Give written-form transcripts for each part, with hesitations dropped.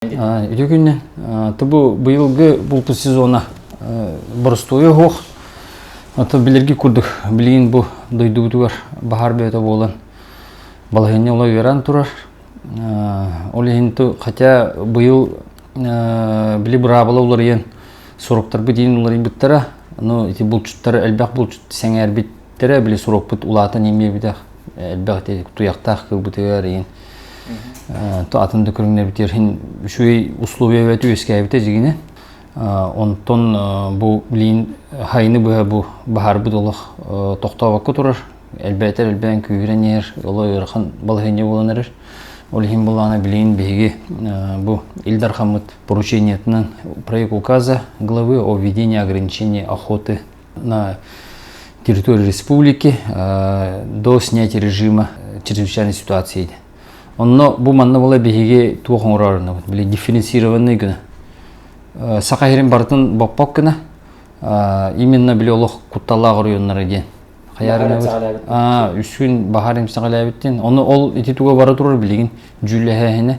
Үтүө күннэ. Бу быйылгы булту сезона боростуойа суох. Ото билэрги курдук билигин бу дойдубутугар баһаар бөтө буолан балаһыанньа оло үөрэн турар. Ол иһин хотя быйыл били быраабыла уларыйан суруктарбыт иин уларыйбыттара. Ну ити булчуттар элбэх булчут сэҥээрбиттэрэ били сурукпут улаатан иимиэбитэх элбэх туйахтаах кыылбытыгар иин атын да көрүҥнэрбитигэр иһин үчүгэй условия эбэтэ үөскээбитэ дьигинэ. Онтон бу билигин хайыны быһа бу баһаарбыт олох тохтообокко турар. Элбээтэр элбээн күүһүрэн иһэр, оло ыарахан балаһыанньа буолан эрэр. Ол иһин булаана билигин биһиги бу Ил Дархаммыт поручениетынан проект указа главы о введении ограничений охоты на территории республики до снятия режима чрезвычайной ситуации. Онно бу манна була биһиги туох оҥорорунабыт били дифференцированный гына саха сирин барытын боппок гына именно били олох кутталлаах оройуоннара диэн хайаарынабыт үс күн баһаар эмсэҕэлээбиттин ону ол ити туга бара турар билигин дьүүллэһээһинэ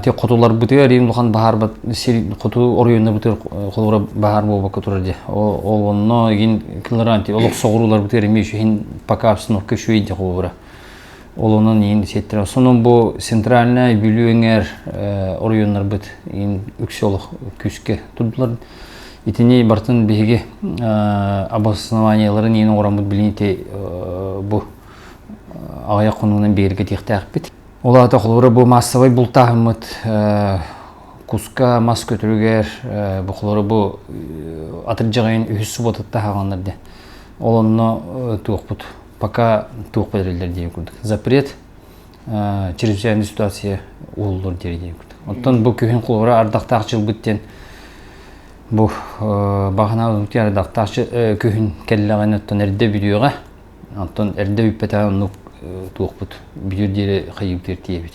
Те хотуларбытыгар иин улахан баһаарбат сир хоту оройуоннарбытыгар холобура баһаар буолбакка турар дии. Ол онно игин кылараан олох соҕурууларбытыгар эмиэ үчүгүн пока обстановка үчүгэй дии холобура. Ол онон иин сиэттэрэ. Сонун бу центральная Бүлүү эҥээр оройуоннарбыт иин үксэ олох күүскэ турдулар. Итини барытын биһиги обоснованиеларын иин оҥороммут билин ити бу аҕыйах хонугунан бигэргэтиэхтээхпит. Ол аата холобура бу маассабай бултааһыммыт куска мас көтөрүгэр бу холобура бу атырдьаҕайын үһүс субуотатта хааланнар дии. Ол онно туохпут пока туох бэриллэр диэн курдук. Запрет чрезвычайная ситуация уһуллар диэри диэн курдук. Оттон бу күһүн холобура ардахтаах дьылбыт диэн бу баҕана ардахтаах күһүн кэллэҕинэ оттон эрдэ бүтүөҕэ. Онтон эрдэ бүппэтэҕэ оннук туохпут бүтүөр диэри хайыыбытыгар тиийэбит.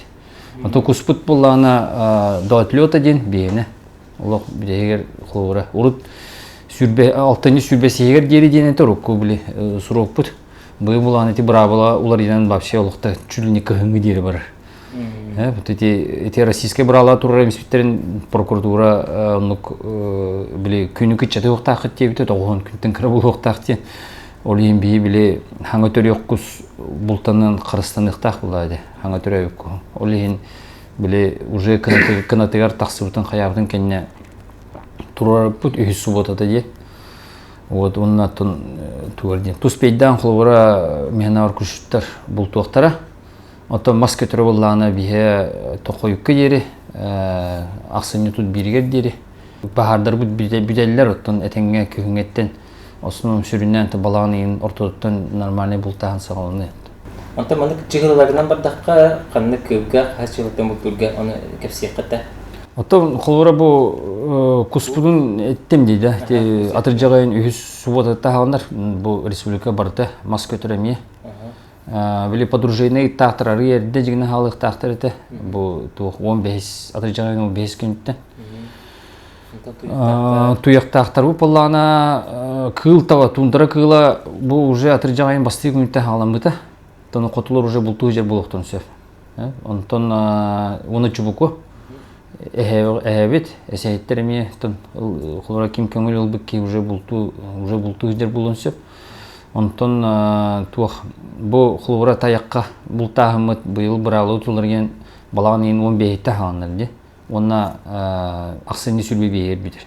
Онтон куспут буоллаҕына до отлета диэн биһиэнэ олох бүтэһигэр холобура урут сүүрбэ алтынньы сүүрбэсиһигэр диэри диэн этэ урукку били суруокпут быйыл булаан ити быраабыла уларыйан вообще олохто чуть ли не кыһыҥҥы диэри барар. Вот эти, эти российскай быраабыла турар эмиспиттерин прокуратура оннук били күнү кыччаты уохтааххыт диэбитэ тоҕуһун күнтэн кыра буолуохтаах диэн. Ол иһин биһи били хаҥа төрүөх кус бултанан харыстаныахтаах буолаа дии хаҥа төрөөбүт куһу. Ол иһин били уже кынатыгар тахсыбытын хайаабытын кэннэ турарбыт үһүс субботата диэн. Вот уонна оттон тугар диэн туспейдаан холобура миһанаар кушуттар бултуохтара. Оттон мас көтөрө буоллаҕына биһэ тохойукка диэри, ахсынньы тут бииригэр диэри баһаардарбыт бүтэллэр, оттон этэҥҥэ күһүҥҥэттэн основном сүрүннээн балаҕан ыйын ортотуттан нормальный бултааһын саҕаланыа. Онтон маннык чыгылаларынан бардахха, ханнык кыылга, хас чыгылтан бултуурга ону кэпсиэххэ да? Оттон холобура бу куспутун эттим дии да, атырдьах ыйын үһүс субботата хааланар бу республика барыта мас көтөр эмиэ. Били подружейнай ыттаахтар арыы эрдэ дьигинэ хаалыахтаахтар этэ. Бу туох 15 атырдьаҕын 15 күнүттэн. Туйахтаахтар бу буоллаҕына кыыл таба туундара кыыла бу уже атырдьаҕайын бастыы күнүттэн хаалламмыта. Оттон хотулар уже бултуу сылдьар буолуохтарын сөп. Онтон уонна чубуку эһэбит, эсэһиттэр эмиэ холобура ким көҥүл ылбыт киһи уже бултуу уже бултуу сылдьар буолуон сөп. Онтон туох бу холобура тайахха бултааһыммыт быйыл быраабыла тутуллар балаҕан ыйын 15-тэ хааланнар дии. Уонна ахсынньы сүрбэ биэһигэр бүтэр.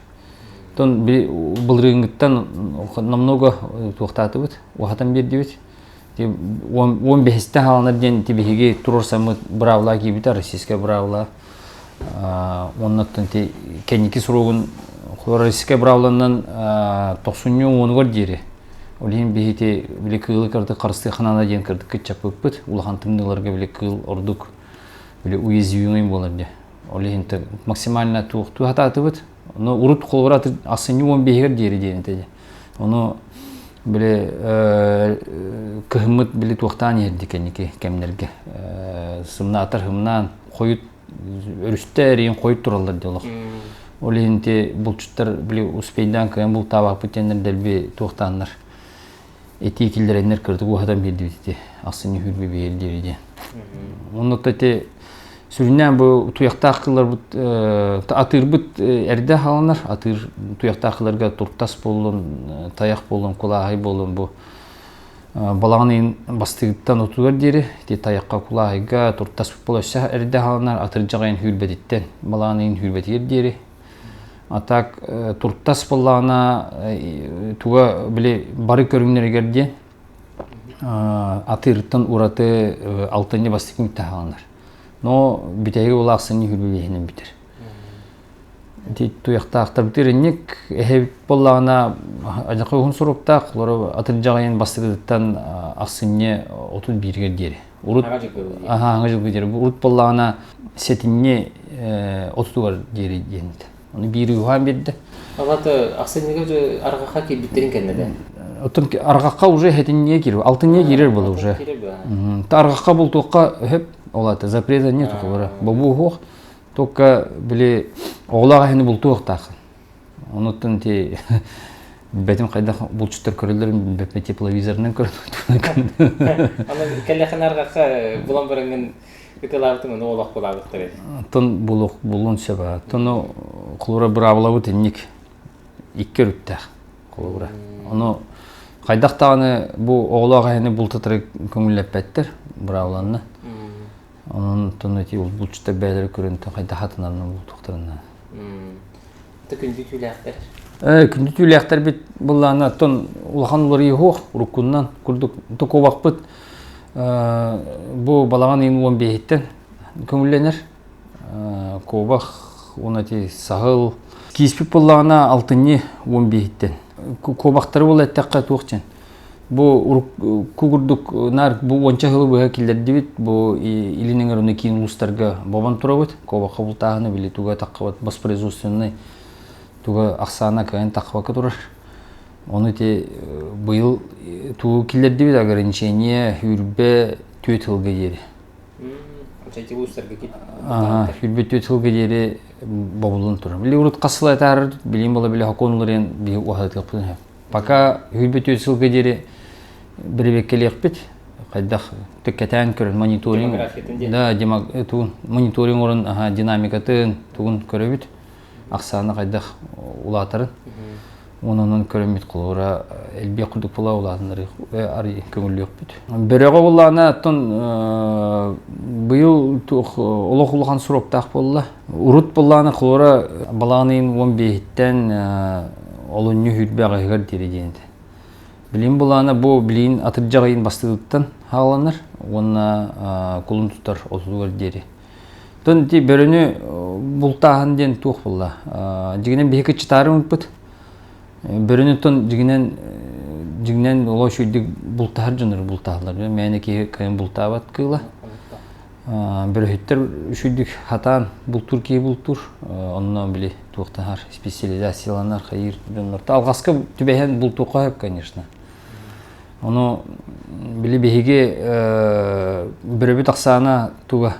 Оттон былырыыҥҥыттан намного туохтаатыбыт, уһатан биэрдибит. 15-тэ хааланар диэн ити биһиги туруорсаммыт быраабыла киирбитэ, российскай быраабыла. Оннуттан ити кэнники суругун российскай быраабыланан тохсунньу уонугар диэри. Ол иһин биһи ити били кыылы кырдык харыстыаххына диэн кырдык кыччаппыппыт. Улахан тымныыларга били кыыл ордук били уязвимый буолар диye. Ол иһин максимально туохтуу хатаатыбыт. Ону урут холобура ахсынньы 15-гэр диэри диэн этэ. Ону били кыһыммыт били туохтаан иһэрди кэнники кэмнэргэ. Сымнаатар хымнаан хойут өрүстэ эриин хойут тураллар дии олох. Ол иһин ити булчуттар били успейдаан кыайан бултаабаппыт диэннэр дэлби туохтааннар этии киллэрэннэр кырдык уһатан биэрдибит ити ахсынньы хүүрбэ биэр диэри диэн. Онно ити. Сүрүннээн бу туйахтаах кыылларбыт атыырбыт эрдэ хааланар. Атыыр туйахтаах кыылларга туртас буоллун, тайах буоллун, кулааһай буоллун бу балаҕан ыйын бастыгыттан отугар диэри ити тайахха кулааһайга туртас буола өссө эрдэ хааланар атырдьах ыйын сүүрбэтиттэн балаҕан ыйын сүүрбэтигэр диэри. А так туртас буоллаҕына туга били бары көрүҥнэригэр диэн атыырыттан ураты алтынньы бастакы мүттэ хааланар. Но бүтэһиги ол ахсынньы хүрбүлүһүнэн бүтэр. Ити туйахтаахтарбыт иринник эһэбит буоллаҕына адьака уһун суруктаах, олору атырдьаҕайын бастакытыттан ахсынньы 31-гэр диэри. Урут аһааҥы дьылга диэри. Урут буоллаҕына сэтинньи 30-угар диэри диэн Ону биир уһаан биэрдэ. Алата ахсынньыга уже арҕахха киирбиттерин кэннэ да? Оттон арҕахха уже хэтинньигэ киирэр, алтынньыга киирэр буолла уже. Арҕахха бултуохха өһөп, ол ата запрета нет олора. Бобуу уһуох, только били оҕолоох эһини бултуохтааххын. Онуттан ти бэтим хайдах булчуттар көрөллөрүн билбэппин тепловизорынан көрөн. Аны кэллэхин арҕахха булан бараҥҥын Ытылаабытым ону олох булаабыттар эбит. Оттон булуох булуон сөп аа. Оттон холобура быраабылабыт инник икки өрүттээх холобура. Ону хайдах даҕаны бу оҕолоох эһэни бултатары көҥүллэппэттэр быраабыланна. Онон оттон эти булчуттар бэйэлэрэ көрөн хайдах хатанарынан бултуохтарына. Күндү түүлээхтэр. Күндү түүлээхтэрбит былаана оттон улахан уларыйыы суох уруккунан курдук токуобахпыт бу балаҕан ыйын 15-иттэн көҥүллэнэр. Куобах уонна ити саһыл кииспит буоллаҕына алтынньы 15-иттэн. Куобахтары була эттэххэ туох диэн Бу курдук наар бу уонча сылы быһа киллэрдибит. Бу илин эҥэр уонна киин улуустарга бобон турабыт. Куобахха бултааһыны били туга таххыбат воспроизводственнай туга ахсаана кыайан таххыбакка турар. Ону ити быйыл тугу киллэрдибит ограничение сүүрбэ түөрт сылга диэри. Сүүрбэ түөрт сылга диэри бобуллан турар. Били урут хас сыл этаарар билим буола били сокуон уларыйан биһи уһатыахпытын сөп. Пока 24 сылга диэри бэрэбиэркэлиэхпит. Хайдах кэтээн көрөн мониторинг да тугун мониторинг орун динамикатын тугун көрөбүт ахсаана хайдах улаатарын онон көрөммүт холобура элбиэх курдук була улаатыннары көҥүллүөхпүт. Бөрөҕө буллаана оттон быйыл туох олох улахан сроктаах буолла. Урут буллаана холобура балаҕан ыйын 15-иттэн олунньу сүүрбэ аҕыһыгар диэри диэн этэ. Билим былаана бу билигин атырдьах ыйын бастыгыттан хааланар уонна кулун тутар отутугар диэри. Тон ити бөрөнү бултааһын диэн туох буолла? Дьигинэн биһи кыччытаары ыппыт. Бөрөнү тон дьигинэн дьигинэн олох үчүгдүк бултаһар дьоннор бултаһаллар. Мээнэ киһи кыайан бултаабат кыыла. Бөрөһүттэр үчүгдүк хатаан бултуур киһи бултуур. Онно били туохтаһар специализацияланар хайыыр дьоннор. Алҕаска түбэһэн бултуохха сөп, конечно. Ону били биһиги бөрөбүт ахсаана туга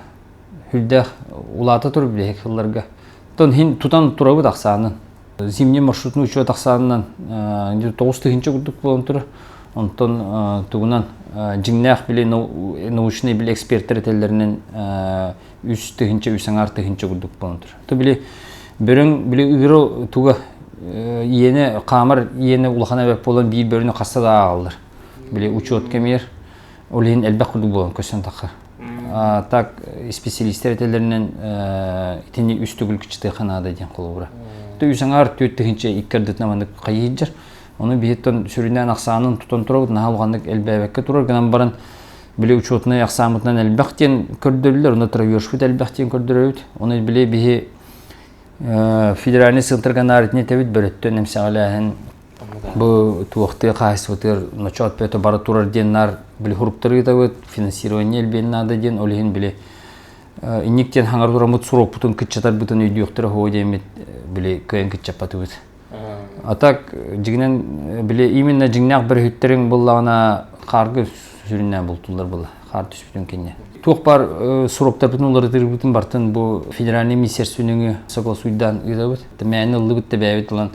сүрдээх улаата турар биһиги сылларга. Тон хин тутан турабыт ахсаанын. Зимний маршрутун учуот ахсаанынан 9000 курдук буолан турар. Онтон тугунан дьиҥнээх били научный били эксперттэр этэллэринэн 3 тыһыынча үс аҥаар тыһыынча курдук буолан турар. То били бөрөҥ били ыыры туга иэнэ хаамар иэнэ улахан эбэп буолан биир бөрөнү хаста да ааҕаллар. Били учет кэмиэр ол иһин элбэх курдук буолан көстөн таххар. Так специалистер этэллэринэн итини үс төгүл кыччатыахха наада диэн холобура. То үс аҥаар 4 тыһыынча икки ардытына маннык хайыйдьар. Ону биһиттэн сүрүннээн ахсаанын тутан турабыт, наһаа улаханнык элбээбэккэ турар гынан баран били учетнай ахсааммытынан элбэх диэн көрдөрүллэр, онно травешпут элбэх диэн көрдөрөбүт. Ону били биһи федеральный центрга наарытын этэбит бөрөттөн эмсэҕэлээһин бу туохтыы хаһайсыбытыгар ночоот бөтө бара турар диэн наар били хуруктары ыытабыт, финансирование элбиэн наада диэн, ол иһин били инник диэн хаҥар тураммыт суруоппутун кыччатарбытын өйдүөхтэрэ һуо диэммит били кыайан кыччаппатыбыт. А так дьигинэн били именно дьиҥнээх бөрөһүттэриҥ буллаҕына хаарга сүрүннээн бултууллар була хаар түспүтүн кэннэ. Туох баар сроктарбытын уларытырбытын бартын бу федеральный министерственныҥы согласуйдаан ыытабыт. Мээнэ ыллыбыт да бэйэбит ылан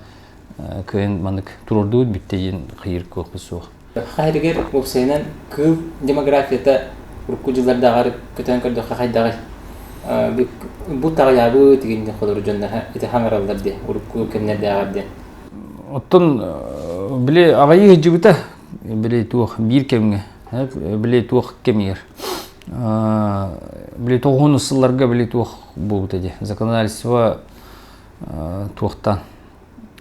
кыайан маннык туруордубут бүттэ диэн хайыр кыахпыт суох. Хаһырыгар уопсайынан кыыл демографията урукку дьыллардааҕар көтөн көрдөххө хайдаҕый? Бу таҕыйаабы тигинни холору дьоннор ити хаҥараллар диye, урукку кэмнэрдээҕэр диэн. Оттон били аҕайыы сылдьыбыта, били туох биир кэмҥэ, били туох кэмигэр били тоҕуһун сылларга били туох буолбута дии законодательство туохтан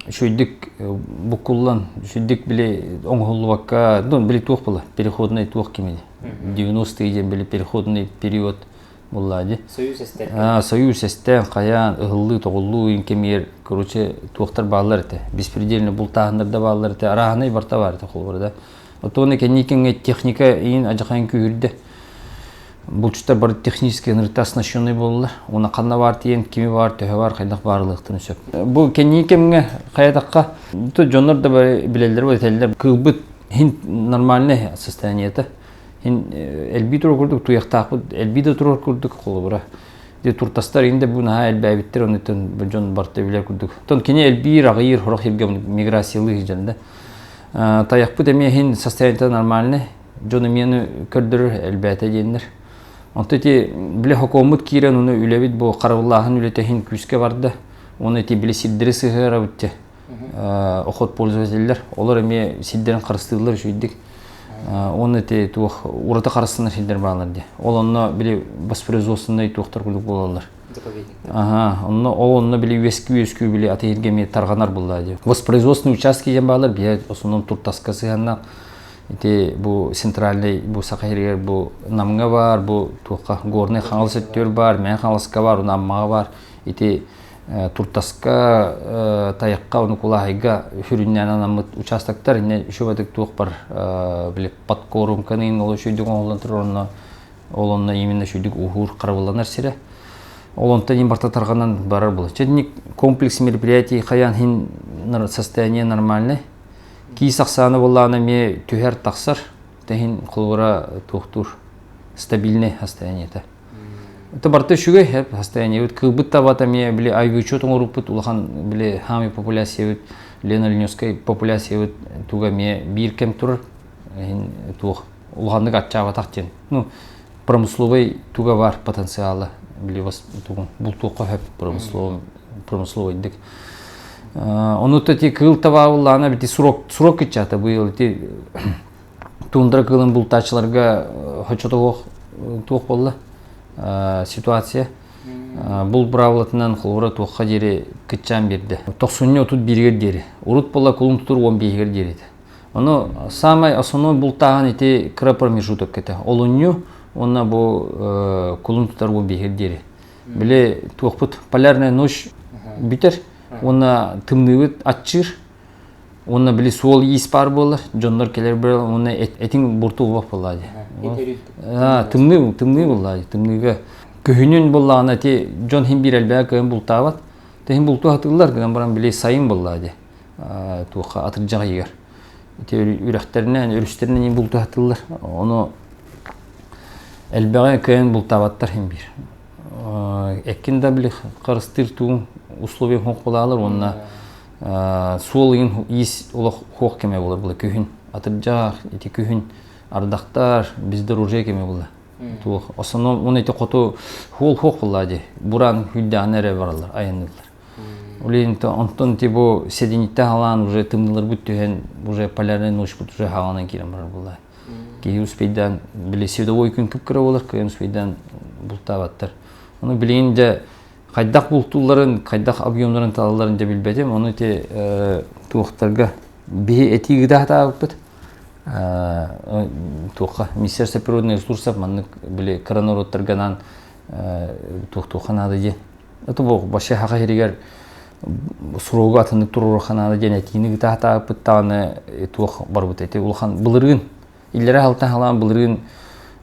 үчүгэйдик буккуллан үчүгэйдик били оҥоһуллубакка ну били туох була переходный туох кимини 90-е диэн били переходный период буолла дии Союз эстэр. Союз эстэн хайаан ыһыллыы тоҕуллуу кэмигэр короче туохтар бааллар этэ беспредельный бултааһыннар да бааллар этэ арааһынай барта баар этэ холобура да Оттон кэнники техника иин адьахайын күүһүрдэ. Булчуттар бары технически ынырыкта оснащенный буоллулар. Уонна ханна баар тиийэн, кими баар, төһө баар, хайдах баарылыахтарын сөп. Бу кэнники кэмҥэ хайатахха, дьоннор да бары билэллэр, этэллэр. Кыылбыт хин нормальное состояниета. Хин элбии турар курдук туйахтаахпыт, элбии да турар курдук холобура. Де туртастар инде бу наһаа элбээбиттэр, оннуттан дьон барыта билэр курдук. Тон кини элбиир, аҕыйыыр, сорох сиргэ миграциялыы сылдьан да. Тайахпыт эмиэ иһин состояниета нормальный, дьон эмиэни көрдөрөр элбээтэ диэннэр. Онто ити били хокуоммут киирэн уну үлэбит бу харабыллааһын үлэтэ иһин күүскэ барда. Уонна ити били сирдэри сыһыарабыт те охот пользователлэр. Олор эмиэ сирдэрин харыстыыллар үчүгүйдик. Уонна ити туох ураты харыстанар сирдэр баалар дии. Ол онно били воспроизводственный туохтар курдук буолаллар. Аха, онно ол онно били үөскүү-үөскүү били атыырга эмиэ тарҕанар буолла дии. Воспроизводственные участки диэн баалар, биһи основном туртаска сыһыаннаах. Ити бу центральный бу Саха сиригэр бу Намҥа баар, бу туохха Горнай Хаҥалас өттүгэр баар, Мэҥэ Хаҥаласка баар, уонна Аммаҕа баар. Ити туртаска, тайахха, ону кулааһайга сүрүннээн анаммыт участоктар инне үчүгэйдик туох бар били подкорумканы ол үчүгэйдик оҥоһуллан турар онно Ол онно именно үчүгдүк уһуур харабылланар сирэ. Ол онтон им барта тарҕанан барар буолар. Чэ комплекс мероприятий хайаан хин состояние нормальный. Киис ахсааны буоллаҕына эмиэ түһэр тахсар. Тэһин холобура туохтуур стабильный состояниета. Это барыта үчүгэй состояние. Кыылбыт табата эмиэ били айгычот оҥоруппут улахан били хаамый популяциябыт Лена Леневскай популяциябыт туга эмиэ биир кэм турар. Туох улаханнык аччаабатах диэн. Ну, промысловай туга бар потенциала били тугун бултуохха сөп промысловый промысловойдык. Ону ти кыыл табаабыллаана бити срок срок кыччата быйыл ити тундра кыылын бултааччыларга хочотоох туох буолла ситуация бул быраабылатынан холобура туохха диэри кыччаан биэрдэ. Тохсунньу 31-гэр диэри. Урут буолла кулун тутур 15-гэр диэри. Ону саамай основной бултааһын ити кыра промежуток этэ. Олунньу уонна бу кулун тутар уон биэһигэр диэри. Били туохпут полярная ночь бүтэр уонна тымныыбыт аччыыр уонна били суол-иис баар буолар, дьоннор кэлэр бир уонна этиҥ бурту буолбат буоллаа дии. Тымныы тымныы буоллаа дии. Тымныыга күһүнүн буоллаҕына ити дьон хин биир элбэҕи кыайан бултаабат. Тэһин бултуу сатыыллар гынан баран били сайын буоллаа дии. Туохха атырдьах ыйыгар ити үрэхтэринэн өрүстэринэн бултаһатыллар ону элбэҕи кыайан бултаабаттар иһин биир эккин да били харыстыыр туун условия хуох буолаалар уонна суол ыйын иис олох хуох кэмэ буолар була күһүн атырдьах ити күһүн ардахтар бездорожье кэмэ була туох основном он ити хоту хуол хуох буолла дии буран хүлдэҕинэ эрэ бараллар айанныыллар Блин, онтон типа сединиттэн халаан уже тымныыларбыт түһэн уже полярная ночьпут уже хааланан киирэн барар буолла. Киһи успейдаан били световой күн кып-кыра буолар, кыайан успейдаан бултаабаттар. Ону билигин дьэ хайдах бултуулларын, хайдах объемнарын талалларын дьэ билбэтим. Ону ити туохтарга биһи этии ыытаатаабыппыт. Туохха Министерство природных ресурсов маннык били кыра норуоттарга анаан туохтуохха наада диэн Это бу вообще хаха сиригэр суругу атыннык туруоруохха наада диэн этиини ыытаатаабыппыт даҕаны туох барбыт эти улахан былырыын иллэрэ алтан халаан былырыын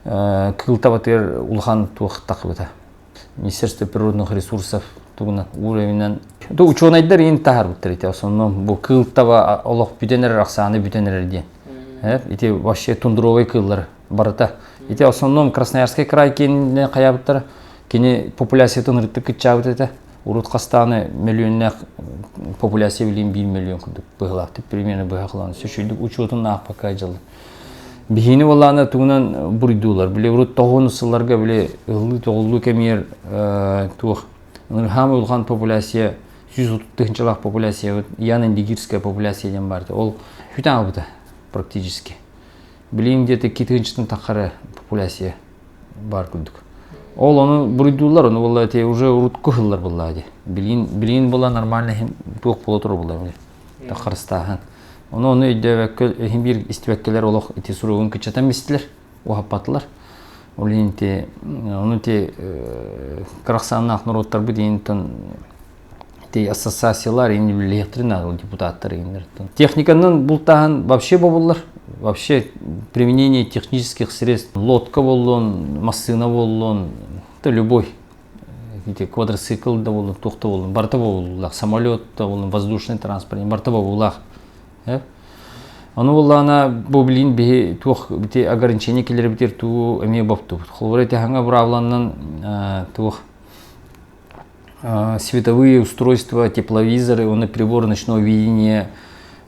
кыыл табатыгар улахан туох тахыбыта Министерство природных ресурсов тугунан уровенынан то учуонайдар иин таһаарбыттар ити основном бу кыыл таба олох бүтэн эрэр ахсааны бүтэн эрэр диэн ити вообще тундровый кыыллар барыта ити основном Красноярский край киэнинэн хайаабыттара Кини популяциятын ырыттык кыччаабыт этэ. Урут хастааны мөлүйүөннээх популяция билигин 1 миллион курдук быһылаахтык примерно быһа кылаан. Сүчүйдүк учуотун аахпакка дьылы. Биһини буоллаҕына тугунан буруйдуулар. Били урут тоҕуһун сылларга били ыһыллыы-тоҕуллуу кэмигэр туох хаамай улахан популяция 130 тыһыынчалаах популяция Ян-Индигирская популяция диэн баар. Ол сүтэн албыта практически. Билигин где-то 2 тыһыынчаттан таххара популяция баар курдук. Ол ону буруйдууллар, ону буолла эти уже урут кыһыллар буолла ди. Билигин билигин була нормально туох буола турар буолла били. Харыстааһын. Ону ону өйдөөбөккө иһин биир истибэккэлэр олох ити суругун кыччатан бистилэр, уһаппатылар. Ол иһин ити ону ити кырахсааннаах норуоттарбыт иһинтэн ити ассоциациялар иһин үлэлиэхтэрин наада депутаттар иһиннэртэн. Техниканан бултааһын вообще бобуллар. Вообще применение технических средств лодка боллун, массыына боллун, это любой ити квадроцикл да боллун, туох да боллун, барыта бобуллах, самолет да боллун, воздушный транспорт, барыта бобуллах. Ону буоллаҕына бу билин биһи туох бити ограничение киллэрбитир туу эмиэ боптубут. Холобура ити хаҥа быраабыланнан туох световые устройства, тепловизоры, уонна прибор ночного видения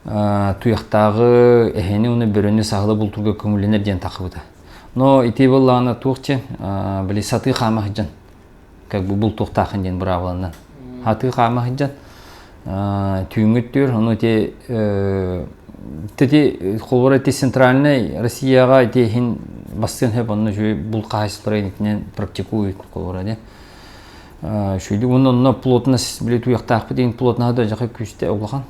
туйахтааҕы эһэни уонна бөрөнү саһылы бултуурга көҥүллэнэр диэн тахыбыта. Но ити буоллаҕына туох диэн били сатыы хаама сылдьан как бы бултуохтаахын диэн быраабыланан сатыы хаама сылдьан түүҥҥү өттүгэр ону ити ити холобура ити центральнай Россияҕа ити иһин бастыан сөп онно үчүгэй булт хаһаайыстыбалара инитинэн практикуют холобура диэн үчүгэйдик уонна онно плотность били туйахтаахпыт иһин плотноһа да дьаха күүстэ улахан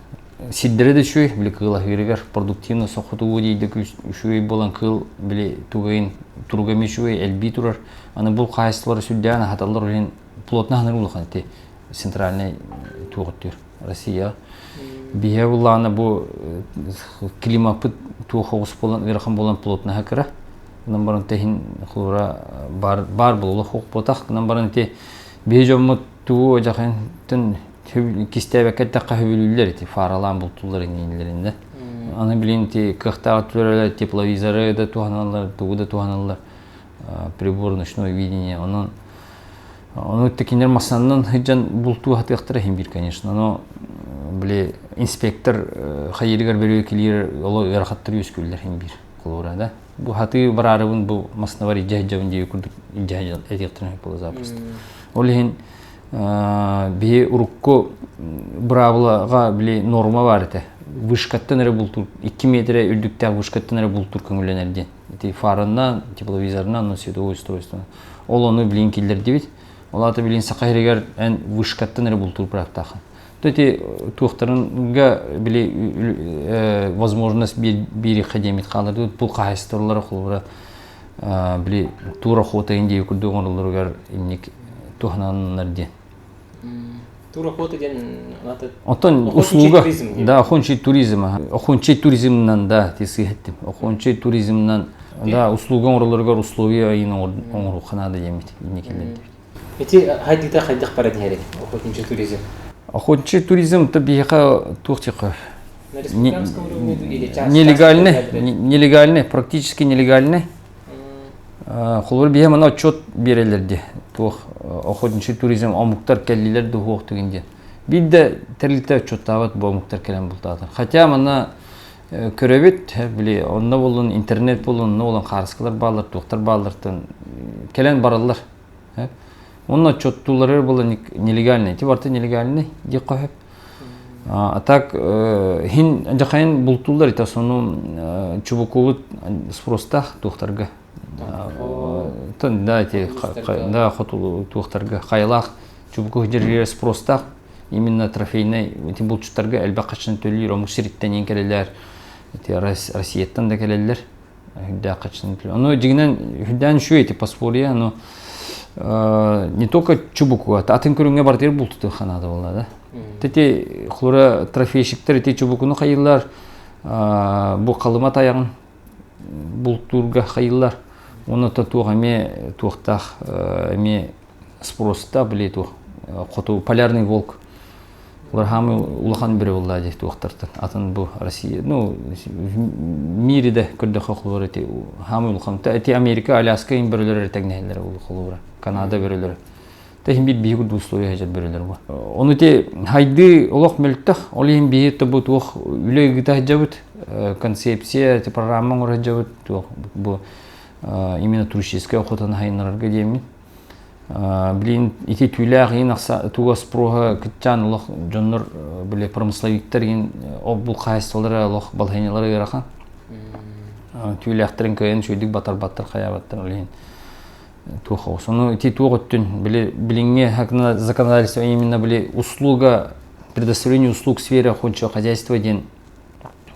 сирдэрэ да үчүгэй били кыыл аһыырыгар продуктивно сохотугу диэйдэ үчүгэй буолан кыыл били тугайын туруга эмиэ үчүгэй элбии турар аны бул хаһаайыстыбалара сүрдээҕин аһаталлар ол иһин плотно аһынар улахан ити центральный туох өттүгэр Россия биһиэ буллаҕына бу климаппыт туох оҕус буолан ыарахан буолан плотноһа кыра гынан баран тэһин холура бар бар буолуох буотах гынан баран ити биһи дьоммут тугу дьахантын кистээбэккэ эттэххэ хөбүлүүллэр ити фаралаан бултууллар иннилэринэ аны билин ити кыахтаах өттүлэрэ тепловизоры да туһаналлар тугу да туһаналлар прибор ночное видение онон ону кинилэр массаннан сылдьан бултуу сатыахтара иһин биир конечно но били инспектор хайыырыгар бөрүөкилиир оло ыарахаттар үөскүүллэр иһин биир холобура да бу хатыы бараарыбын бу маснабар илдьэ сылдьабын диэби курдук илдьэ этиэхтэрин сөп буола запросто ол иһин биһи урукку быраабылаҕа били норма баар этэ вышкаттан эрэ бултуур 2 метрэ үрдүктээх вышкаттан эрэ бултуур көҥүллэнэр диэн ити фарынан тепловизорынан но световое устройство ол ону билин киллэрдибит ол аата билин саха сиригэр эн вышкаттан эрэ бултуур правтаахын то ити туохтарынга били возможность биэриэххэ диэмит хаалар бу хаһаайыстыбалара холобура били тур охота диэби курдук оҥороллоругар инник туһананнар диэн Тур охота диэн Оттон услуга да охончий туризм охончий туризмнан да ти сыһеттим охончий туризмнан да услуга оҥороллоругар условия айын оҥоруохха наада диэммит инникилэр Ити хайдыта хайдах баран иһэрий охотничий туризм? Охотничий туризм то биһиэхэ туох диэххэ нелегальный нелегальный практически нелегальный холобур биһиэ мана отчет биэрэллэр дии туох охотничий туризм омуктар кэллилэр да уһуох түгэн диэн биир да тэрилтэ отчеттаабат бу омуктар кэлэн бултаатар хотя манна көрөбүт били онно буоллун интернет буоллун онно буолан хаарыскалар бааллар туохтар бааллартан кэлэн бараллар Онно отчеттуулларыгар буолла нелегальный. Ити барыта нелегальный диэххэ сөп. А так хин дьахайын бултууллар ити основном чубукубут спростаах туохтарга. Да, эти да, хоту туохтарга хайалаах чубуку дьэргэр спростаах именно трофейный ити булчуттарга элбэх хаччын төлүүр омук сириттэн иин кэлэллэр ити Россияттан да кэлэллэр Үрдээх хаччыны Ону дьиҥинэн үрдээн үчүгэй ити подспорье, но не только чубуку, атын көрүҥҥэ барытыгар бултутуохха наада буолла да. Ити холура трофейщиктар ити чубукуну хайыыллар, бу халыма тайаҕын бултуурга хайыыллар. Уонна туох эмиэ туохтаах эмиэ спроста били туох хоту полярный волк Олар хаамы улахан бөрө буолла дии туохтартан. Атын бу Россия, ну, в мире да көрдөхө холобура ити хаамы улахан. Ити Америка, Аляска ин бөрөлөр тэҥнэһэллэр холобура. Канада бөрөлөрө. Тэһин биир биһи курдук условия сылдьар бөрөлөр бу. Ону ити хайды олох мөлтөх, ол иһин биһи бу туох үлэ ыыта сылдьабыт. Концепция, программа оҥоро сылдьабыт. Бу именно туристическай охотаны сайыннарарга диэммин. Билин ити түүлээх иин ахса туга спроһа кытчаан олох дьоннор били промысловиктар иин ол бул хаһайыстыбалара олох балаһыанньалара ыарахан. Түүлээхтэрин кыайан үчүгэйдик батарбаттар хайаабаттар ол иһин туох оҕус. Ону ити туох өттүн били билиҥҥи законодательство именно били услуга предоставление услуг в сфере охотничьего хозяйства диэн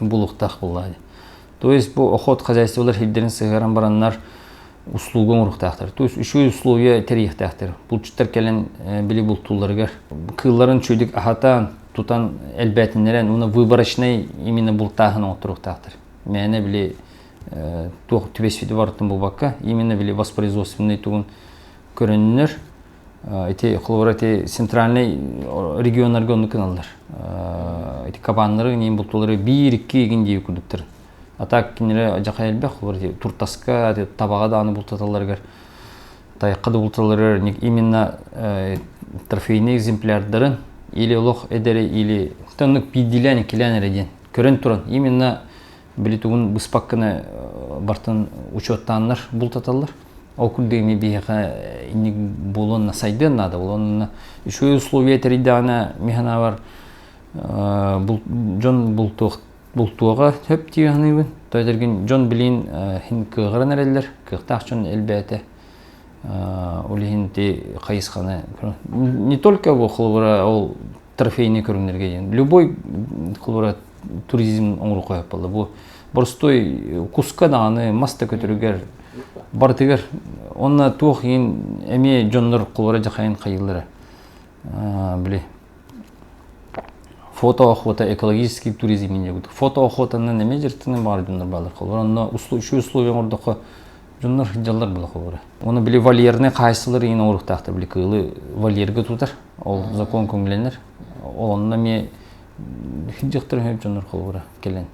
булуохтаах буоллаҕа. То есть бу охот хозяйстволар сирдэрин сыһыаран бараннар услуга оҥоруохтаахтар. То есть үчүгэй условия тэрийиэхтээхтэр. Булчуттар кэлэн били бултуулларыгар кыылларын үчүгэйдик аһатан, тутан элбээтиннэрэн уонна выборочнай именно бултааһын оҥотторуохтаахтар. Мээнэ били туох түбэспити барытын булбакка, именно били воспроизводственный тугун көрөннөр ити холобура ити центральный регионнарга оннук гыналлар. Ити кабаннары иин бултуулары биир-икки игин диэби курдуктар. А так кинилэр дьахай элбэх холобура ити туртаска, табаҕа даҕаны бултаталларыгар тайахха да булталларыгар именно трофейный экземплярдарын или олох эдэри или оннук биирдиилээн иккилээн эрэ диэн көрөн туран именно били тугун быспаккына бартын учуоттааннар бултаталлар. Ол курдук эмиэ биһиэхэ инник буолуон сайдыан наада. Онно үчүгэй условия тэрийдэҕинэ мин санаабар дьон бултуох бултуоҕа сөп дии саныыбын. То этэргин дьон билин хин кыаҕыран эрэллэр, кыахтаах дьон элбээтэ. Ол иһин ити хайысханы не только бу холобура ол трофейный көрүҥнэргэ диэн любой холобура туризм оҥоруохха сөп буолла. Бу боростуой куска даҕаны мас да көтөрүгэр барытыгар онно туох иин эмиэ дьоннор холобура дьахайын хайыыллара били фотоохота экологический туризм инньэ фотоохотанан эмиэ дьарыктанан баҕар дьоннор бааллар холобура онно үчүгэй условия оҥордоххо дьоннор сылдьаллар була холобура Оны били вольерный хаайсылар иин оҥоруохтаахтар били кыылы вольерга тутар ол закон көҥүллэнэр ол онно эмиэ сылдьыахтарын сөп дьоннор холобура кэлэн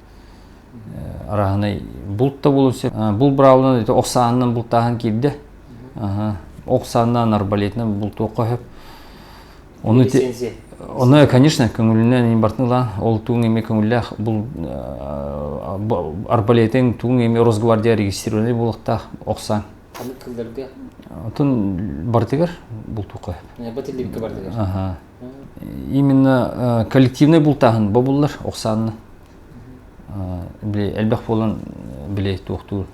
арааһынай булт да буолуон сөп булт быраабылынан ити ох саанынан бултааһын киирдэ ох саанынан арбалетынан бултуохха сөп Ону Ону, конечно, көҥүлүнэн бартын ылан, ол туун эми көҥүллээх бул арбалетин туун эми Росгвардия регистрированный буолуохтаах охсан. Ханнык кылларга? Отон бартыгар бултука. Батиллибикке бартыгар. Ага. Именно коллективный бултааһын бобуллар охсаанна. Били элбэх буолан били туохтуур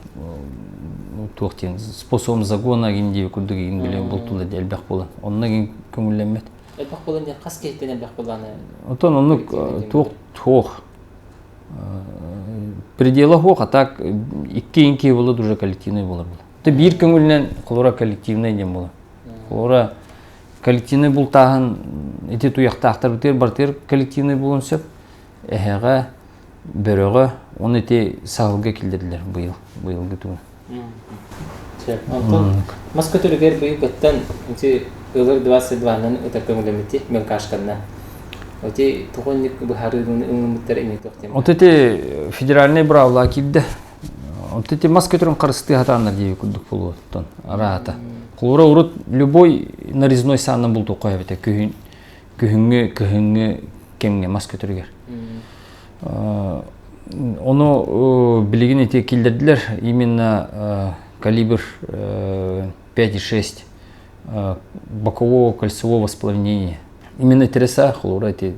туох диэн способом загона гин диэби курдук игин били бултуулар элбэх буолан онно игин көҥүллэммэт. Элбэх буолан диэн хас киһиттэн элбэх буолааны? Отон оннук туох туох предела суох, а так икки инки буолар уже коллективный буолар була. Ты биир көҥүлүнэн холура коллективный диэн буолар. Холура коллективный бултааһын ити туйахтаахтар бытыыр бартыыр коллективный буолуон сөп. Эһэҕэ, бөрөҕө уонна ити саһылга киллэрдилэр быйыл, быйылгы тугу. Онтон мас көтөрүгэр быйылгыттан ити ылыр 22-нан ытар көҥүлэммити мелкашканна. Ити тоҕо быһаарыыны ылыммыттар эмиэ туох диэн. Вот ити федеральный быраабыла киирдэ. Вот ити мас көтөрүн харыстыы сатааннар диэби курдук буолуоттан араата. Холобура урут любой нарезной саанан бултуохха эбитэ күһүн күһүҥҥү кыһыҥҥы кэмҥэ мас көтөрүгэр. Ону билигин ити киллэрдилэр именно калибр 5,6 бокового кольцевого сплавнения. Именно тереса холура ити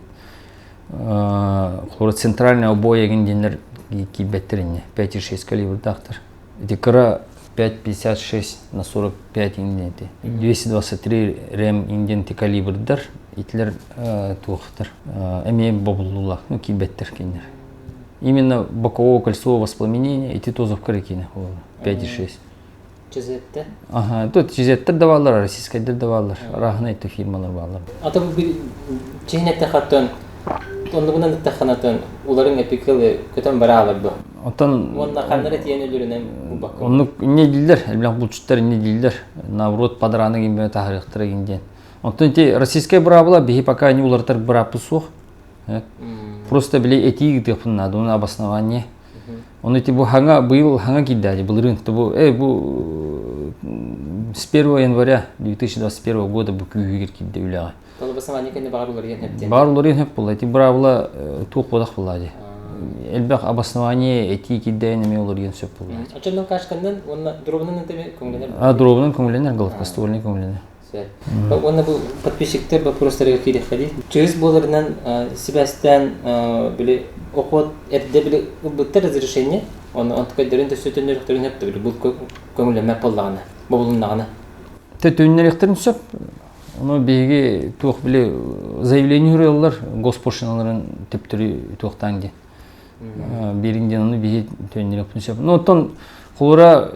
холура центральный обои эгин диэннэр киирбэттэр инне 5,6 калибрдаахтар. Ити кыра 5,56 на 45 инденти. 223 рем инденти калибрдар итилер туохтар эмиэ бобуллулар, ну киирбэттэр кинилэр. Именно бокового кольцевого воспламенения ити тозовка киинэ 5,6. Чизеттер? Ага, тут чизеттер да баалар, российскайдар да баалар, арааһынай фирмалар баалар. Ата бу чиһин хаттан оннугунан ыттахханатын уларыҥ эпикылы көтөн бара бу. Оттон Уонна ханнара тиэн өлөрүнэн булбакка. Оннук инне дииллэр, элбэх булчуттар инне дииллэр. Наоборот, падарааны ким таһарыахтара гин диэн. Оттон ити российскай быраабыла биһи пока не уларытар бырааппыт суох. Просто били этии ыытыахпын наада, оны обоснование. Оны ити бу хаҥа быйыл хаҥа киирдээди былырыын. Бу э бу с 1 января 2021 года бу күүһүгэр киирдэ үлэҕэ. Толобосование кэннэ баар уларыйан хөп диэн. Баар уларыйан хөп буолла. Ити быраабыла туох буолах буолла дии. элбэх обоснование этии кирдээн эмиэ олоруйан сөп буолар. Оччо мелкашканнан уонна дробунан эмиэ көҥүллэнэр? А, дробунан көҥүллэнэр, гладкоствольный көҥүллэнэр. Уонна бу подписчиктар вопростарыгар киириэххэ дии. Чыыс буоларынан сибээстээн били охот эрдэ били ылбыттар разрешение, оны онтукайдарын төссө төннөрүөхтэрин сөп били бу көҥүллэммэт буоллаҕына, бобулуннаҕына. Төннөрүөхтэрин сөп. Ону биһиги туох били заявление суруйаллар госпошлиналарын төптөрү туохтаан диэн. Биэрин диэн ону биһи төннөрүөхпүн сөп. Ну оттон холура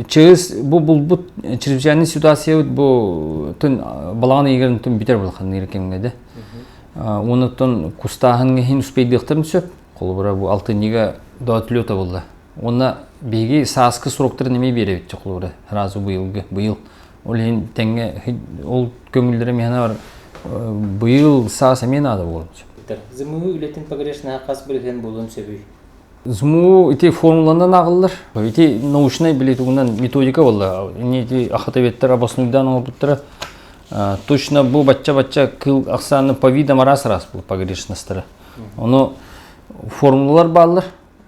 чыыс бу булбут чрезвычайный ситуациябыт бу тын балаҕан ыйыгар тын бүтэр балахан кэмҥэ да. Онуттан кустааһын иһин успейдыахтарын сөп. Холобура бу алтынньыга до отлета булла. Уонна биһиги сааскы сроктарын эмиэ биэрэбит холобура сразу быйылгы быйыл Ол иһин тэҥҥэ ол көҥүллэрэ миэхэ бар быйыл саас эмиэ наада буолуон сөп. ЗМУ үлэтин погрешнаһа хас бырыһыан буолуон сөбүй? ЗМУ ити формуланан ааҕыллар. Ити научнай били тугунан методика буолла. Ини ити охотоведтар обоснуйдаан оҥорбуттара. Точно бу бачча-бачча кыл ахсааны по видам раз-раз бу погрешностара. Ону формулалар бааллар.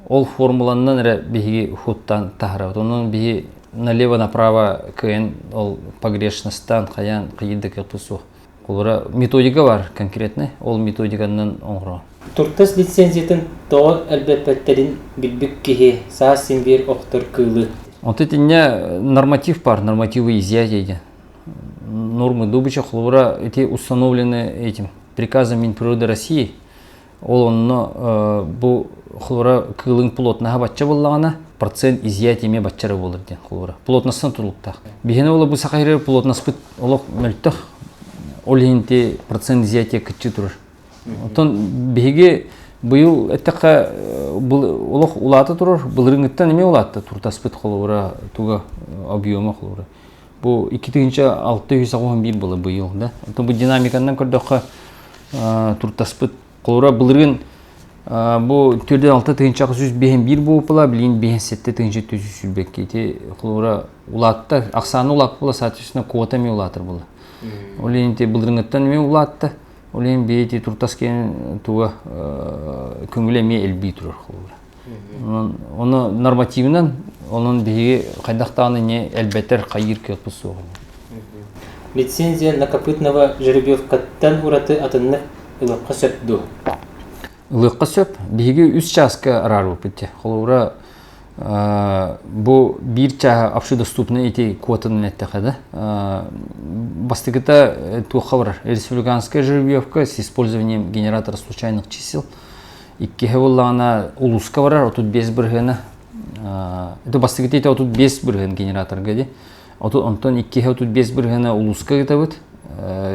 Ол формуланнан эрэ биһиги хуттан таһарабыт. Онон биһи налево-направо кыайан ол погрешностан хайаан хайыыр да суох. Холобура методика бар конкретный, ол методиканан оҥоро. Туртас лицензиятын тоҕо элбэппэттэрин билбит киһи саас син биир охтор кыылы. Онто итиннэ норматив бар, нормативы изъятия диэн. Нормы добычи холобура эти установлены этим приказом Минприроды России Ол онно бу холобура кыылыҥ плотнаһа бачча буоллаҕына, процент изъятия эмиэ бачча эрэ буолар диэн холобура. Плотностан тутулуктаах. Биһиэнэ буола бу саха сиригэр плотнаспыт олох мөлтөх. Ол иһин ити процент изъятия кыччыы турар. Оттон биһиги быйыл эттэххэ олох улаата турар, былырыыҥҥыттан эмиэ улаатта туртаспыт холобура туга объема холобура. Бу 2681 буола быйыл да. Оттон бу динамиканан көрдөххө туртаспыт. Холобура былырыын бу 46 тыһыынча 151 буолла, билигин 57 тыһыынча 422. Ити холобура улаатта, ахсааны улааппыт буола, соответственно, квота эмиэ улаатар буолла. Ол иһин ити былырыҥҥыттан эмиэ улаатта. Ол иһин бии ити туртас киэн туга көҥүлэ эмиэ элбии турар холобура. Ону нормативынан, онон биһиги хайдах даҕаны не элбэтэр хайыыр кыахпыт суох. Лицензия на копытного жеребьевкаттан ураты атыннык ылыахха сөп дуо? Ылыахха сөп. Биһиги үс чааска араарбыппыт дьэ. Холобура, бу биир чааһа общедоступный ити квотанан эттэхэ да. Бастакыта туохха барар? Республиканская жеребьевка с использованием генератора случайных чисел. Иккиһэ буоллаҕына улууска барар 35 бырыһыана. Это бастакыта ити 35 бырыһыан генераторга дии. Онтон иккиһэ 35 бырыһыана улууска ыытабыт.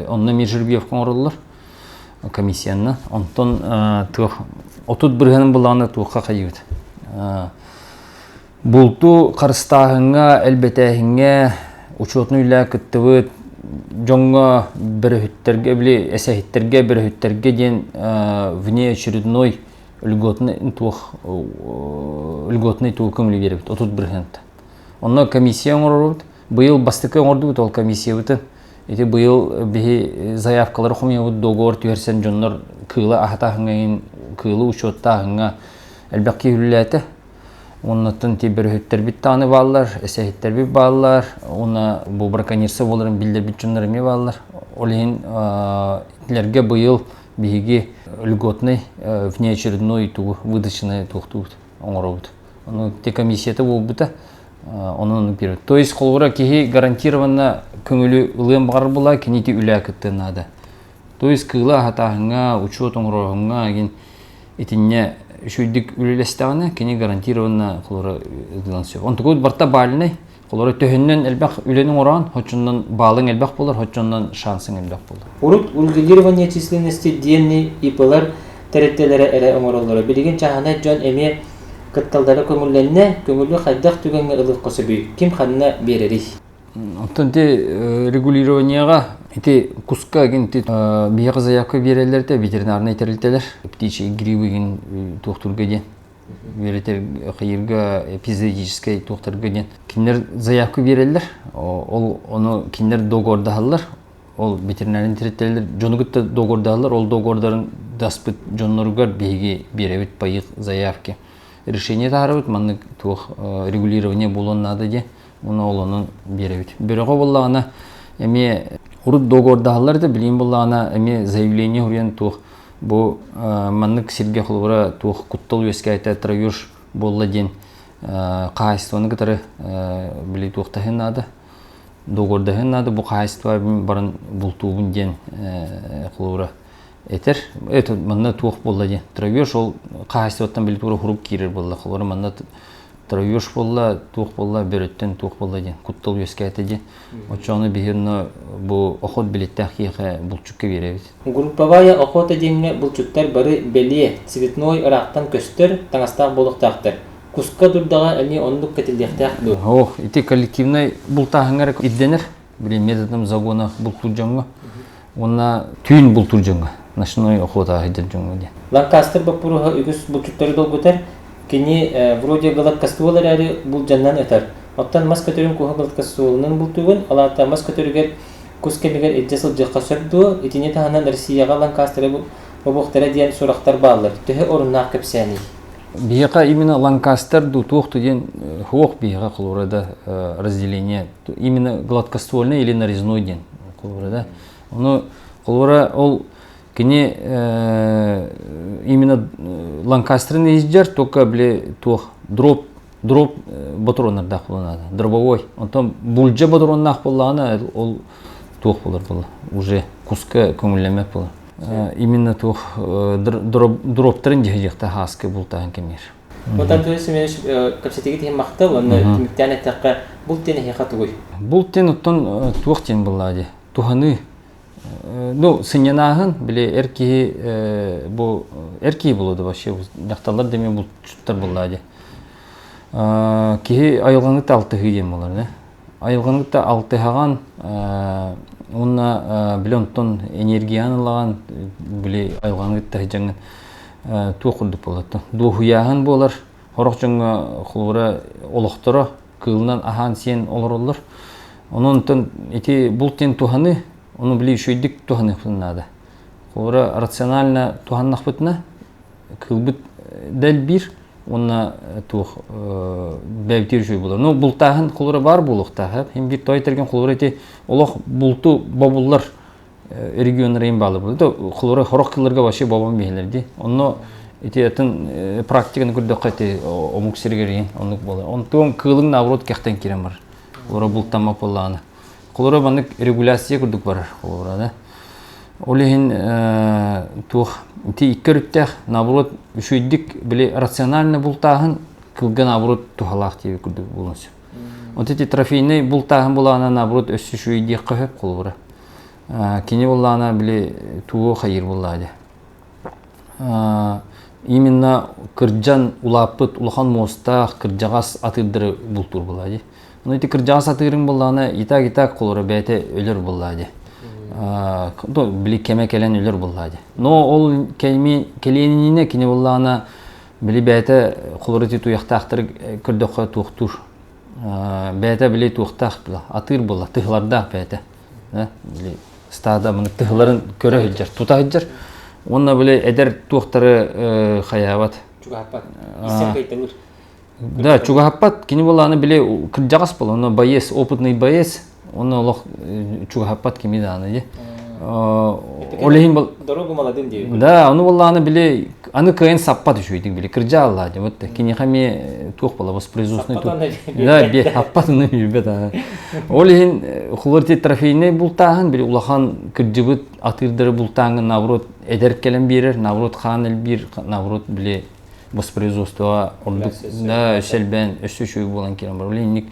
Онно эмиэ жеребьевка оҥороллор комиссиянна. Онтон туох 30 бырыһыанын буллаҕына туохха хайыыбыт. Булту харыстааһыҥҥа, элбэтээһиҥҥэ учуотунай үлэ кыттыбыт дьоҥҥо бөрөһүттэргэ, били эсэһиттэргэ, бөрөһүттэргэ диэн внеочередной льготный туох льготный туох көҥүлү биэрэбит 30 бырыһыанта. Онно комиссия оҥоробут. Быйыл бастакы оҥордубут ол комиссиябытын. Ити быйыл биһи заявкалары хомуйабыт договор түһэрсэн дьоннор кыылы аһатааһыҥҥа кыылы учуоттааһыҥҥа элбэх киһи үлэлээтэ. Оннуттан ти бөрөһүттэрбит даҕаны бааллар, эсэһиттэрбит бааллар, уонна бу браконьерство буоларын биллэрбит дьоннор эмиэ бааллар. Ол иһин итилэргэ быйыл биһиги льготный внеочередной тугу выдачаны туохтуубут оҥоробут. Ону те комиссията буолбута, онон биэрбит. То есть холобура киһи гарантированно көҥүлү ылыан баҕарар буолла, кини ити үлэ кыттыан наада. То есть кыылы аһатааһыҥҥа, учуот оҥорооһуҥҥа игин итиннэ үчүгэйдик үлэлэстэҕинэ, кини гарантированно холобура ылыан сөп. Онтукубут барыта баальнай. Холобура төһөннөн элбэх үлэни оҥороон, оччонон баалыҥ элбэх буолар, оччонон шансың элбэх буолар. Урут урегулирование численности диэни ИП-лар тэрилтэлэрэ эрэ оҥороллоро. Билигин чааһынай дьон эмиэ кытталлара көҥүллэннэ. Көҥүлү хайдах түгэҥҥэ ылыахха сөбүй? Ким ханна биэрэрий? Оттон ити регулированиеҕа ити куска игин ити биһиэхэ заявка биэрэллэр этэ ветеринарнай тэрилтэлэр птичьи грибы игин туохтуурга диэн үөрэтэр хайыырга эпизодическай туохтарга диэн кинилэр заявка биэрэллэр ол ону кинилэр договордаһаллар ол ветеринарный тэрилтэлэр дьону кытта договордаһаллар ол договордарын даспыт дьонноругар биһиги биэрэбит по их заявке. Решение таһаарабыт маннык туох регулирование буолуон наада диye уонна ол онон биэрэбит. Бөрөҕө буоллаҕына эмиэ урут договордаһаллар да билигин буоллаҕына эмиэ заявление суруйан туох бу маннык сиргэ холобура туох куттал үөскээтэ троюж буолла диэн хаһаайыстыбаны кытары били туохтаһын наада договордаһын наада бу хаһаайыстыба баран бултуубун диэн холобура этэр это манна туох буолла диэн троюж ол хаһаайыстыбаттан били тура хурук киирэр буолла холобура манна троюж буолла туох буолла бөрөттөн туох буолла диэн куттал үөскээтэ диэн оччоҕуна биһи онно бу охот билеттээх киһиэхэ булчукка биэрэбит. Групповая охота диэҥҥэ булчуттар бары бэлиэ, цветной ыраахтан көстөр таҥастаах буолуохтаахтар. Куска дурдаҕа эмиэ оннук кэтиллиэхтээх дуо? Ох, ити коллективнай бултааһыҥҥа ирдэнэр. Били методом загона бултуур дьоҥҥо. Уонна түүн бултуур дьоҥҥо. Ночной охота сылдьар дьоҥҥо диэн. Ланкастер боппуруоһа үгүс булчуттары долгутар. Кини вроде гладкоствол эрээри булдьаннан ытар. Оттон мас көтөрүн куһа гладкостволунан бултуугун, ол аата мас көтөрүгэр кус кэмигэр илдьэ сылдьыахха сөп дуо? Итини таһынан Россияҕа Ланкастеры бобуохтара диэн сурахтар бааллар. Төһө оруннаах кэпсээний? Биһиэхэ именно Ланкастер дуу туох диэн суох биһиэхэ холобура да разделение именно гладкоствольный или нарезной диэн холобура да. Ону холобура ол кини именно Ланкастерын иһдьэр только били туох дроп дроп ботуруоннардаах буолан дробовой. Онтон булдьа ботуруоннаах буоллаҕына ол туох буолар буолла уже куска көҥүллэммэт буолар. Именно туох дроптарын дьиһдьиэхтэ хааскы бултааһын кэмигэр. Вот Анатолий Семенович кэпсэтиги тиһин махтал уонна түмүктээн эттэххэ булт диэн эһиэхэ тугуй? Булт диэн оттон туох диэн буоллаа дии туһаныы ну сынньанааһын били эр киһи бу эр киһи буолуо да вообще дьахталлар да эмиэ булчуттар буоллаа дии киһи айылҕаны алтыһыы диэн буолар да айылҕаны кытта алтыһаҕан уонна били онтон энергияны ылаҕан били айылҕаны кытта сылдьаҥҥын туох курдук буолар дуоһуйааһын буолар сорох дьоҥҥо холобура олохторо кыылынан аһаан-сиэн олороллор. Онон онтон ити булт диэн туһаныы, ону били үчүгэйдик туһаныахпытын наада. Холобура, рационально туһаннахпытына, кыылбыт да элбиир уонна туох бэйбитигэр үчүгэй буолар. Ну, бултааһын холобура баар буолуохтаах. Хин биир той тэрген холобура ити олох булту бобуллар регионнар ең баалы болды. Холобура хорох кылларга вообще бобон биһилер ди. Онно ити атын практиканы көрдөххө ити омук сиригэр ең оннук буолар. Онтуон кыылың наоборот кэхтэн киирэн бар. Холобура бултаммат буоллаҕына. Холобура маннык регуляция курдук барар холобура да. Ол иһин туох ити икки өрүттээх наоборот үчүгэйдик били рационально бултааһын кылга наоборот туһалаах диэби курдук буолуон сөп. Вот эти трофейный бултааһын булаана наоборот өссө үчүгэй диэххэ сөп холобура. Кини буллаана били тугу хайыр буллаа дии. Именно кырдьан улааппыт улахан муостаах кырдьаҕас атыырдары бултуур буоллаа дии. Ну ити кырдьаҕас атыырыҥ буоллаҕына и так и так холоро бэйэтэ өлөр буоллаа дии. Били кэмэ кэлэн өлөр буоллаа дии. Но ол кэлиэнинэ кини буоллаҕына били бэйэтэ холоро ити туйахтаахтары көрдөххө туохтуур. Бэйэтэ били туохтаах була атыыр буолла тыһылардаах бэйэтэ. Били стада маны тыһыларын көрө сылдьар, тута сылдьар. Уонна били эдэр туохтары хайаабат. Чугаһаппат. Истэн кыйталыыр. Да, чугаһаппат. Кини буолааны били кырдьаҕас буолла, онно боец, опытный боец, онно олох чугаһаппат кими даҕаны дии. Ол иһин бол Дорогу молодым диэбит. Да, ону буоллаҕына били аны кыайан саппат үчүгэйдик били кырдьааллаа дии. Вот киниэхэ эмиэ туох буола воспроизводственный туох. Да, бе хаппат аны билбэт аа. Ол иһин холор ити трофейный бултааһын били улахан кырдьыбыт атыырдары бултааҥҥын наоборот эдэр кэлэн биэрэр, наоборот хаан элбиир, наоборот били воспроизводствоҕа ордук да өссө элбээн өссө үчүгэй буолан киирэн барар. Инник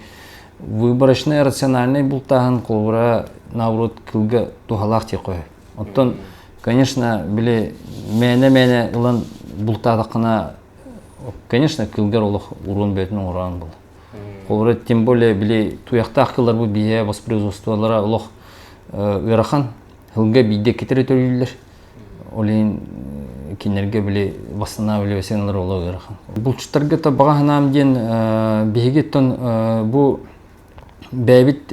выборочный рациональный бултааһын холобура наоборот кылга туһалаах диэх көһө. Оттон конечно били мээнэ-мээнэ ылан бултаатаххына конечно кылгар олох уруон бэйэтин оҥороон буолар. Холобура тем более били туйахтаах кылларбыт биһиэ воспроизводстволара олох ыарахан сылга биирдэ иккитэ төрүүллэр. Ол иһин кинилэргэ били восстанавливайся олох ыарахан. Булчуттарга то баҕа санаам диэн биһиги бу бэйэбит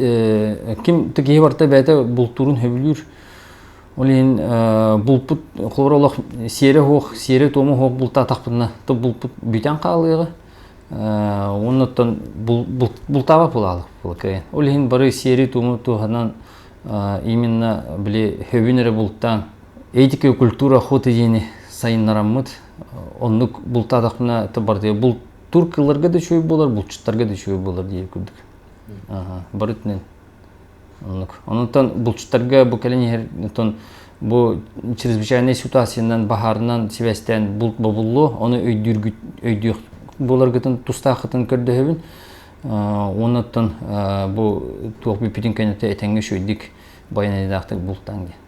ким киһи барыта бэйэтэ бултуурун сөбүлүүр. Ол иһин булпут холобур олох сиэрэ суох, сиэрэ-туома суох бултаатахпытына, то булпут бүтэн хаалыаҕа. Оннуттан бултаабат буолаалык кыайан. Ол иһин бары сиэри-туому туһанан именно били хөбүн эрэ бултаан этика культура охоты диэни сайыннараммыт оннук бултаатахпына то барытыгар бултуур кылларга да үчүгэй буолар, булчуттарга да үчүгэй буолар диир курдук. Барытынан Оннук. Онтон булчуттарга бу кэлин иһэр онтон бу чрезвычайнай ситуациянан баһаарынан сибээстээн булт бобуллуо, ону өйдүүргүт өйдүөх буоларгытын тустааххытын көрдөһөбүн. Оннуттан бу туох бүппүтүн кэнниттэн этэҥҥэ үчүгэйдик байанайдаахтык бултаан диэн.